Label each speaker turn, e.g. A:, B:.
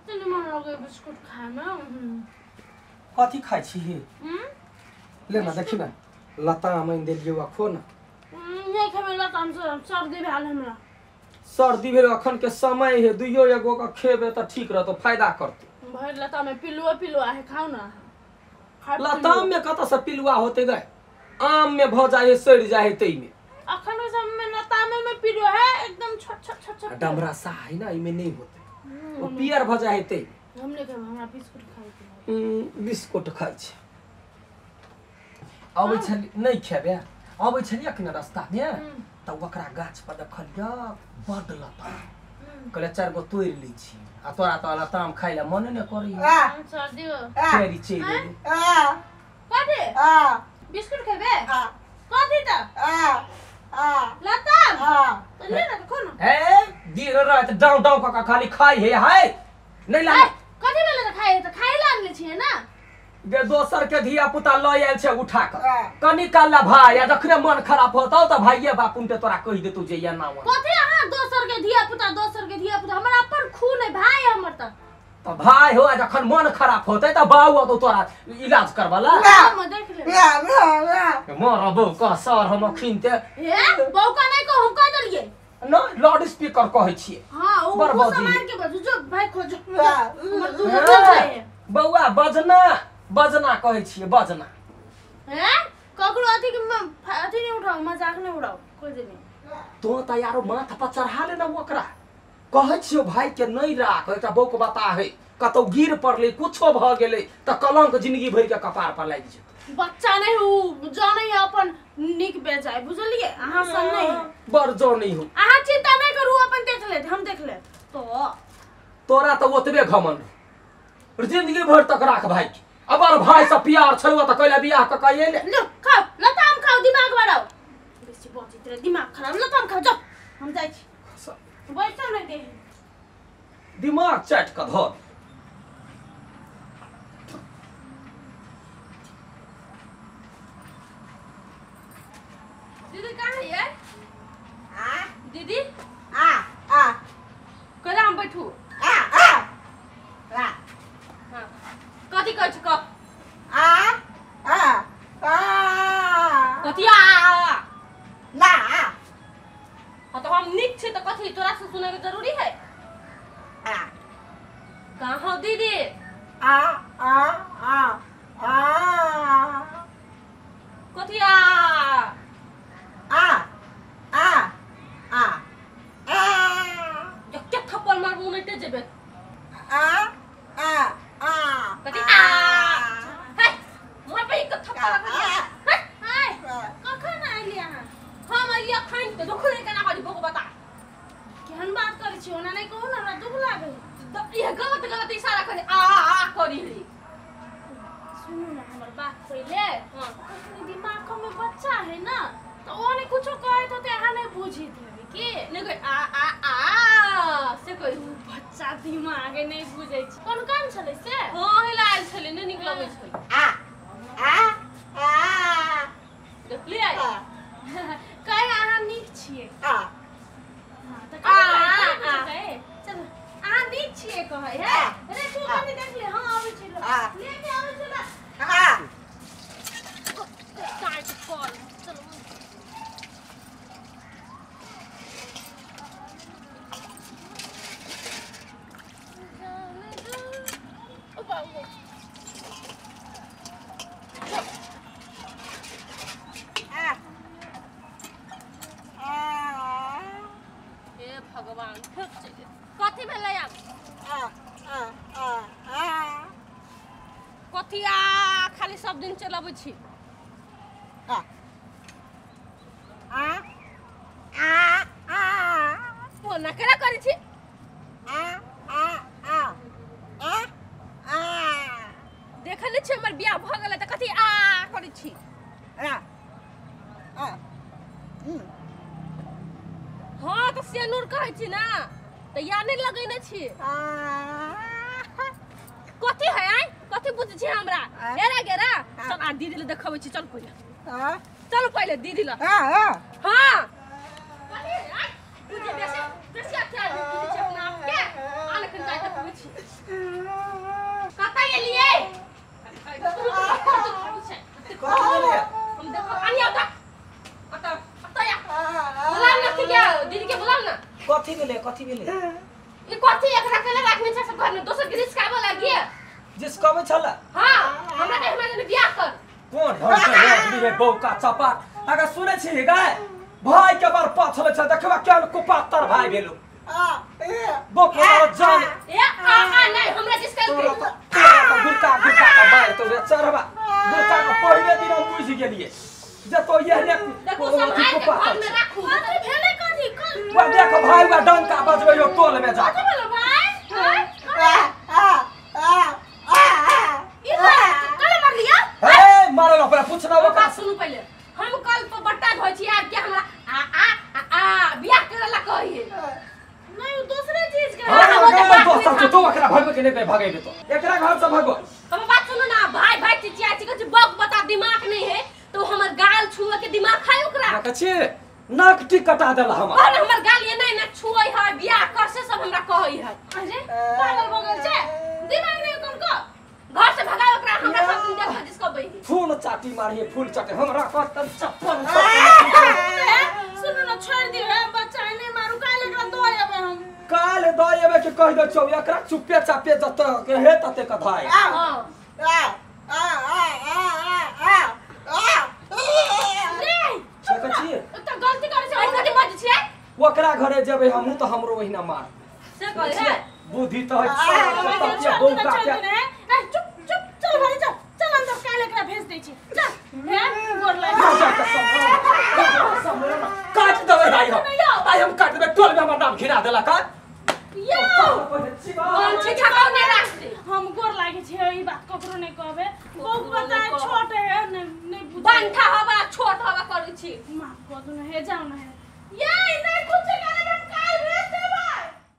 A: कते निमन लगे बिस्कुट खाय में।
B: कथी खाय छी? ले ना देखी ना लताम आनि देलियौ अखो ना।
A: नहीं खेबै लताम, सर्दी भेल हमरा।
B: सर्दी भेल अखन के समय है, दुइयो एगो के खेबे त ठीक रहतो, फायदा करतो।
A: भरि लताम में पिलुआ पिलुआ है, खाओ ना।
B: लताम में कतऽ से पिलुआ होते गए? आम में भ जाए सड़ जाए तई में।
A: अखन ओइ सब में लताम में पिलुआ है एकदम छोट छोट छोट छोट।
B: डमरा सा है ना, इमे नहीं होते, वो पियर भ जाए तई।
A: हम नहीं खेबै, हमरा बिस्कुट खाय के।
B: बिस्कुट खाय छै। अबै छली नहीं खेबे, अबै छली अखन रास्ता में त ओकरा गाछ पर देखलियै बड लताम, कहले चारि गो तोड़ि लै छी आ तोरा त लताम खाय ला मने नै करैया।
A: सर्दी
B: चेरी चेरी
A: कथी बिस्कुट खेबे? कथी त लताम त ले ना खो ना।
B: ए दिन रात डाउ डाउ क खाली खाइ है हाय नहीं ला।
A: कथी भेलै त खाइ त खाइ ला आनले छियै ना।
B: गे दोसर के धिया पुता ल आयल छै उठा क कनी काल ला भाई, आ जखने मन खराब होतौ त भाइये बापुन के तोरा कहि देतौ जे या ना।
A: कथी अहाँ दोसर के धिया पुता, दोसर के धिया पुता? हमरा अपन खून है भाई हमर त।
B: त भाई हो, आ जखन मन खराब होतै त बाऊ अतौ तोरा इलाज करबला।
A: हम देख ले
B: मरबौ कह सर हम अखिन ते।
A: ए बौका नहीं कह, हम कह देलियै
B: न लाउड स्पीकर कहै छियै।
A: हां ओ सामान के बजू जो भाई खोजो हमर दूध है।
B: बौआ बजना बजना कहै छियै, बजना।
A: हैं ककरो अथी के अथी नहीं उठाओ, मजाक नहीं उड़ाओ कोई दिन।
B: तो त यारो माथा पर चढ़ा ले ना ओकरा। कहै छियो भाई के नहीं राख, एकटा बौक बता है कतौ गिर पड़लै कुछो भ गेलै त कलंक जिंदगी भरि के कपार पर लागि जेतै।
A: बच्चा नहीं हूँ जानै अपन नीक बेजाय, बुझलियै? अहाँ सन नहीं
B: बड़ जानै हो।
A: अहाँ चिंता नहीं करू, अपन देख लेत, हम देख लेत। तो
B: तोरा त ओतबे घमंड जिंदगी भर तक राख भाई के। अबर भाई से प्यार छलौ त कैला बियाह क कइले।
A: लो खाओ लताम खाओ, दिमाग बढ़ाओ। बेसी बजैत रहे दिमाग खराब। लताम खाओ जाओ, हम जाइ छी। बैसो नहीं दे
B: दिमाग चाट क धर।
C: दीदी कहाँ है यार?
D: आ
C: दीदी
D: आ आ
C: कैला हम बैठू?
D: आ आ ला
C: हां कथी कहै छी कह?
D: आ आ आ
C: कथी आ
D: ला?
C: हां तो हम नीक छी त कथी तोरा से सुनै के जरूरी है?
D: आ
C: कहाँ दीदी?
D: आ आ आ आ
C: कथी आ
D: आ आ आ आ
C: के थप्पड़ मारबू नहीं जेबे।
D: आ आ आ
C: कथी आ हे मोर पे एक थप्पड़ मारबू।
A: हे हाय कखन आइली अहाँ?
C: हम आइली अखन त दुखले केना बाजू बको बता।
A: केहन बात करै छी ओना नहीं कहू ना, हमरा दुख लागै।
C: इह गलत गलत इशारा करे आ आ करी है।
A: सुनू ना हमर बात पहिले। हां दिमाग में बच्चा है ना तो ओ ने कुछो कहै तो अहाँ नहीं बुझित हेबै की
C: नहीं कोई आ आ आ से कोई
A: बच्चा दिमाग नहीं बुझै छै। कोन काम छलै से?
C: हां हिला आयल छलै नहीं निक लगै छलै।
D: आ आ आ
C: देखलियै
A: कहे अहाँ नीक छियै।
D: आ
A: हां त आ चल अहाँ नीक छियै कहै है। अरे तू कनी देख ले। हां आबै छी ले के आबै छी।
D: आ
C: काट कॉल चलो। हे भगवान कथी भेलै आब?
D: आ आ आ आ
C: कथी आ खाली सब दिन चलबै छी।
D: आ आ आ आ
C: ओना केना करै छी?
D: आ आ आ आ आ
C: देखै नै छी हमर बियाह भ गेलै त कथी आ करै छी?
D: आ आ
C: हां त सेनुर कहै छी ना त या नै लगैने छी। कथी है आइ? कथी बुझै छी हमरा? एरा गेरा चल आ दीदी ले देखबै छी। चल पहिले, चल पहिले दीदी ल।
D: हां
C: हां कथी आइ बुझे बेसी बेसी अथी बुझै छी अपना आप के। आन खन जाय देखबै छी।
B: कथी भेलै कथी भेलै
C: ई कथी एकरा के राखने छै सब घर में दोसर के रिस्काबे लागिए
B: जिसकाबे छला
C: हां हमरा के हमरा जने बियाह कर
B: कोन ढंग से आदमी है बौका चपा अगर सुनै छी गाय भाई के बार पाछले छ देखबा केहन कुपातर भाई भेलो
D: आ ए
B: बौका जान
C: ए आ आ नहीं हमरा जिसका
B: तोरा त गुरका गुरका के मार तो रे चढ़बा गुरका के पहिले दिन हम बुझि गेलिए जे तो यहने
C: देखो सब भाई के घर में राखू
A: अरे भेलै कथी कल
B: वा देख भाई वा डंका बजबै यो टोल में जा
A: कथी भेलो भाई
D: आ आ आ आ
A: ई कल मार लिया
B: ए मारल पहिले पूछना
C: बात
B: ओकरा
C: सुनू पहिले हम कल पर बट्टा धोइ छी आज के हमरा आ आ आ आ बियाह करे ला कहिए
A: नहीं वो दूसरे चीज के
B: हां
C: हाँ, वो तो बात
B: दोस्त
C: नहीं
B: तो एकरा भगबै के नहीं भगैबे तो एकरा घर से भगो
C: हम बात सुनू ना भाई भाई चिचिया छी कहै बक बता दिमाग नहीं है तो हमर गाल छुए के दिमाग खाई ओकरा
B: देखै छी नाक टिक कटा देला हमर
C: और हमर गाल ये नहीं ना छुए है बियाह कर से सब हमरा कहै है
A: अरे पागल भगल छै दिमाग नहीं कम को
C: घर से भगाओ ओकरा हमरा सब दिन देख जिसको बही
B: फूल चाटी मारिए फूल चाटी हमरा कहतन चप्पल
A: सुनू ना छोड़ दियो है बच्चा नहीं मारू काल एकरा दो आबे हम
B: काल दऽ एबे के कहि दै छौ एकरा चुपे चापे जत के हे तते के धाय
C: हां
D: आ आ आ आ आ
A: रे
B: देखै छी
A: तो गलती करे छै
C: ऐ कथी बजै छियै
B: ओकरा घरे जेबै हमहूँ तऽ हमरो ओहिना मार
C: से कहै है
B: बुद्धि तऽ है
A: छोड़
B: बौका
A: दे
B: के
A: ने ए चुप चुप चल भाई चल चल अंदर काल एकरा भेज दै छी चल हे गोर लाग
B: काट देबै भाई हम आइ हम काट देबै टोल में हमर नाम घिना देला का
A: यो
C: हम छिछा कौ नहीं राखते
A: हम गोर लागे छी ई बात ककरो नहीं कहबे बौक बताए छोट है नहीं नहीं बुझे
C: बंठा हवा छोट हवा करै छी
A: माफ कर दू ना हे जाओ ना हे यो